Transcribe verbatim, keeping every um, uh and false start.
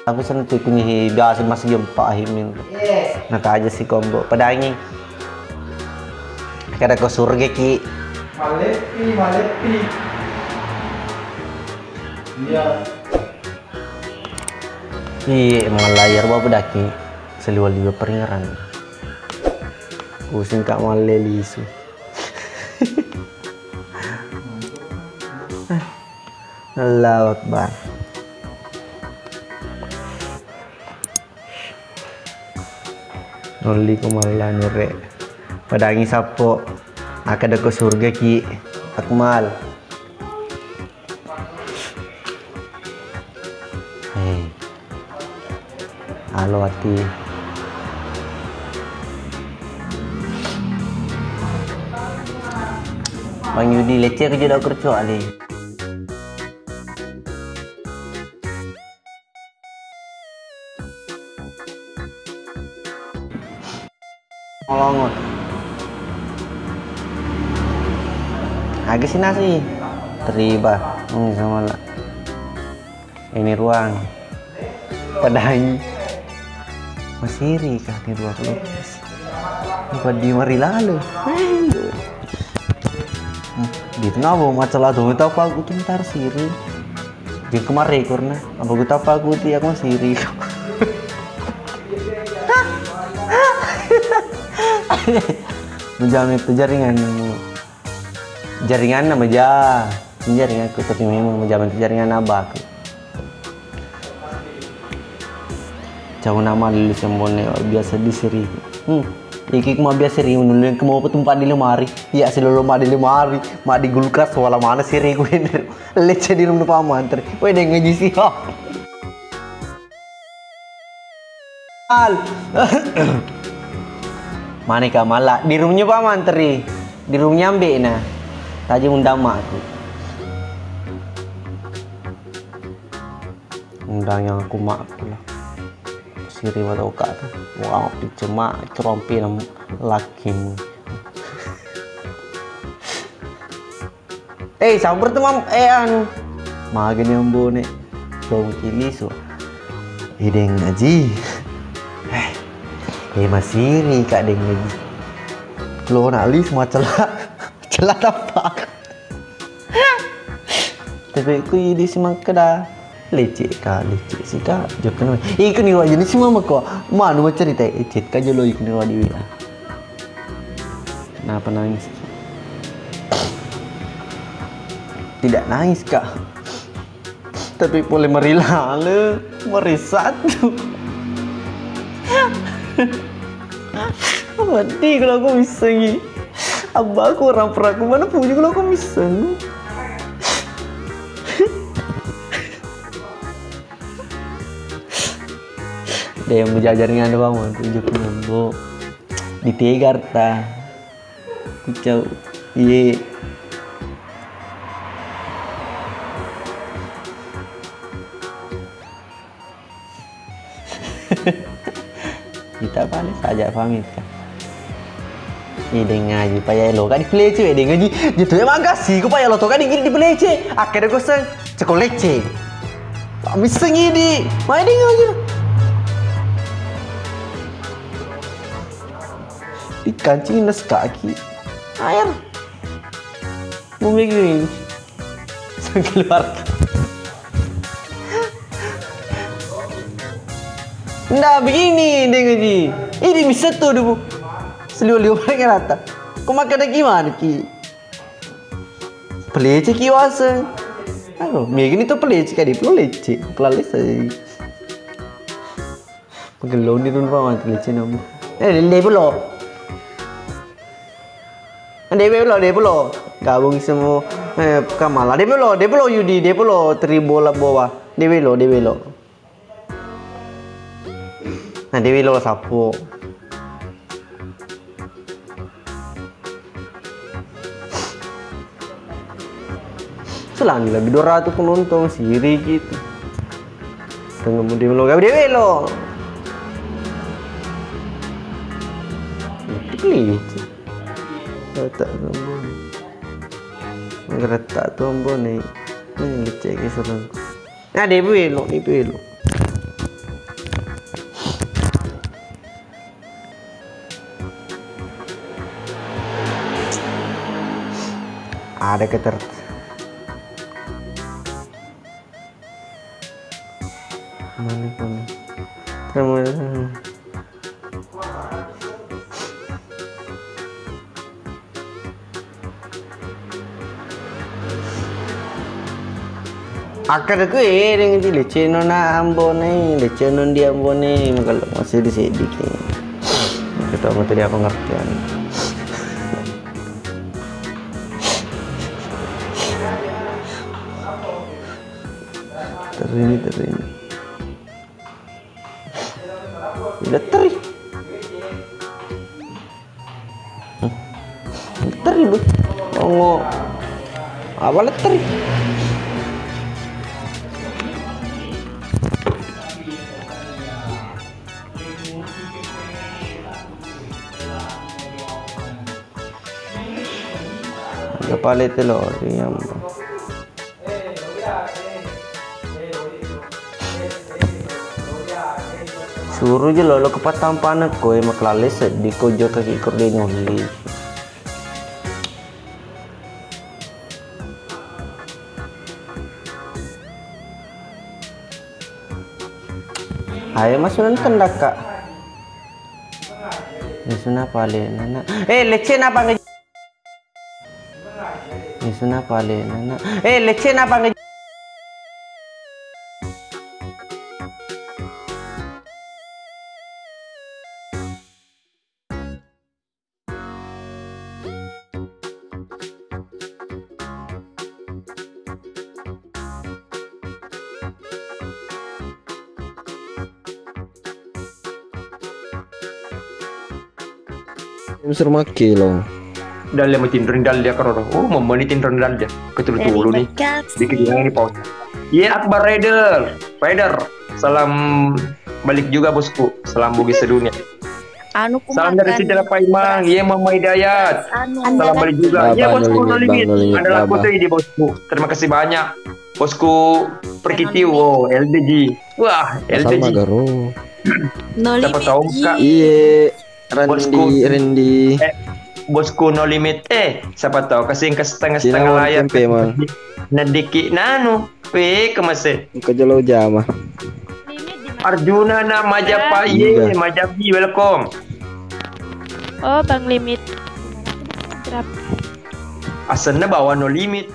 Aku sentuh kunyi biasa masih jempa ahimin. Nakaja si kombo. Padangi. Kada ko surga ki. Malepi, malepi. Iya. Iya, emang layar bawa bedaki. Seliwa-liwa peringeran. Pusing kak malle lisu. Allahu Akbar. Nolli ko malla nure. Padangi sappo. Akkeda ko surga ki. Akmal. Hei. Alo ati. Bang Yudi lecce ke jodoh kerco ali. Ngolongot. Aga si nasi? Teriba. Hmm, sama lah. Ini ruang. Padai. Masiri kah ini ruang lo? Bukan di mari lalu. Ayo. Hmm, di tengah mau masalah tuh, tahu aku tuh ntar siri. Jeng kemarin kurna, apa ku tapa ku ti aku masiri. Menjamin tu jaringan. Jaringan nama ja. Ini jaringan aku tapi memang menjamin tu jaringan abah aku. Cau nama lulus yang bone biasa disiri. Hmm. Iki ku mabbiasa ri nuleng ke mau petumpa di lemari. Iya si lolo ma di lemari, ma di kulkas wala mana siri ku ini. Lecce di rumah paman teri. Weh deng ngaji sih. Al. Mana ka mala di rumahnya paman teri. Di rumahnya ambe na. Tadi undang makku. Undang yang aku makku lah. Siri wa toka tu. Wah, pice mak, cerompi nam lakimu. Eh, sabar tu mam, eh anu. Magani ambone. Dong kilisu. Eh, deng ngaji. Eh, eh masiri kak deng ngaji. Lo nak lis macela. Macela tapak. Tapi ku idi si makkeda lecce ka, lecce si ka, jokka nama. Iku ni wajah ni si mama ko. Manu macerita ecet ka jolo iku ni wajah wila. Kenapa nangis? Tidak nangis kak. Tapi pole marilale, marisatu. Mati kalau aku bisa gi. Abahku orang peraku mana punya kalau aku bisa. Deh, yang belajar dengan ada bangun tujuh puluh. Di Tegarta. Kucau. Iye. Kita paling saja pamit kan. Ih, deng ngaji paya lo kan di pelece, deng ngaji. Gitu ya makasih, ku paya lo to kan di, di pelece. Akhirnya gue seng, ceko lecce. Pamit seng ini. Main deng ngaji. Dikancing nes kaki. Air. Mau begini. Keluarga. Nda begini deng ngaji. Ini bisa tuh dulu. Seliu-liu pakai rata. Kau makan lagi mana ki? Pelece ki wase. Aduh, mega ni to pelece kadi pelo lecce. Kelale sai. Pegelo ni run paman pelece namu. Eh, lele pelo. Dewe lo, dewe lo. Gabung semua eh, kamala. Dewe lo, dewe lo Yudi, dewe lo teri bola bawa. Dewe lo, dewe lo. Nah, dewe lo sapo. Selani lebih dua ratus penonton siri gitu. Tengah mudi melo gawe dewe lo. Itu klik. Letak tombol. Letak tombol nih. Ini ngecek ke serang. Nah, dewe lo, dewe lo. Ada keter. Mana pun. Kamu Akkareku ereng di leceno na ambone, leceno di ambone, kalau masih di sedikit. Kita mau tadi apa ngertian? Terini, terini. Udah teri. Teri, Bu. Ongo. Apa leteri? Ada pale telur yang Suru je lolo ke patampanekko e maklale seddi ko jo kaki kurde nyolli. Ayo mas nonton dakka. Ini suna pale nana. Eh lecce napa nge- Isuna pale nana. Eh, lecce napa nge- Em, suruh make lo. Dalle matinroni dalle akkaroro. Oh, mamani tinroni dalle. Ketulu-tulu nih. Dikit jangan di pause. Iya, Akbar Rider. Rider. Salam balik juga bosku. Salam Bugis sedunia. Anu ku Salam dari makan. Siti Paimang. Iya, Mama Hidayat. Anu. Salam balik juga. Iya, bosku, no limit. Adalah kode di bosku. Terima kasih banyak. Bosku Perkitiu. Oh, L D G. Wah, L D G. Siapa tahu, Kak? Iya. Randy, Randy. Eh, bosku no limit. Eh, siapa tahu kasih ke setengah-setengah layar. Tempe, Mang. Nadiki nanu. Weh, kemase. Engka jolo jama. Arjuna na Majapa, ye, Majabi, welcome. Oh, Bang Limit. Asenna bawa no limit.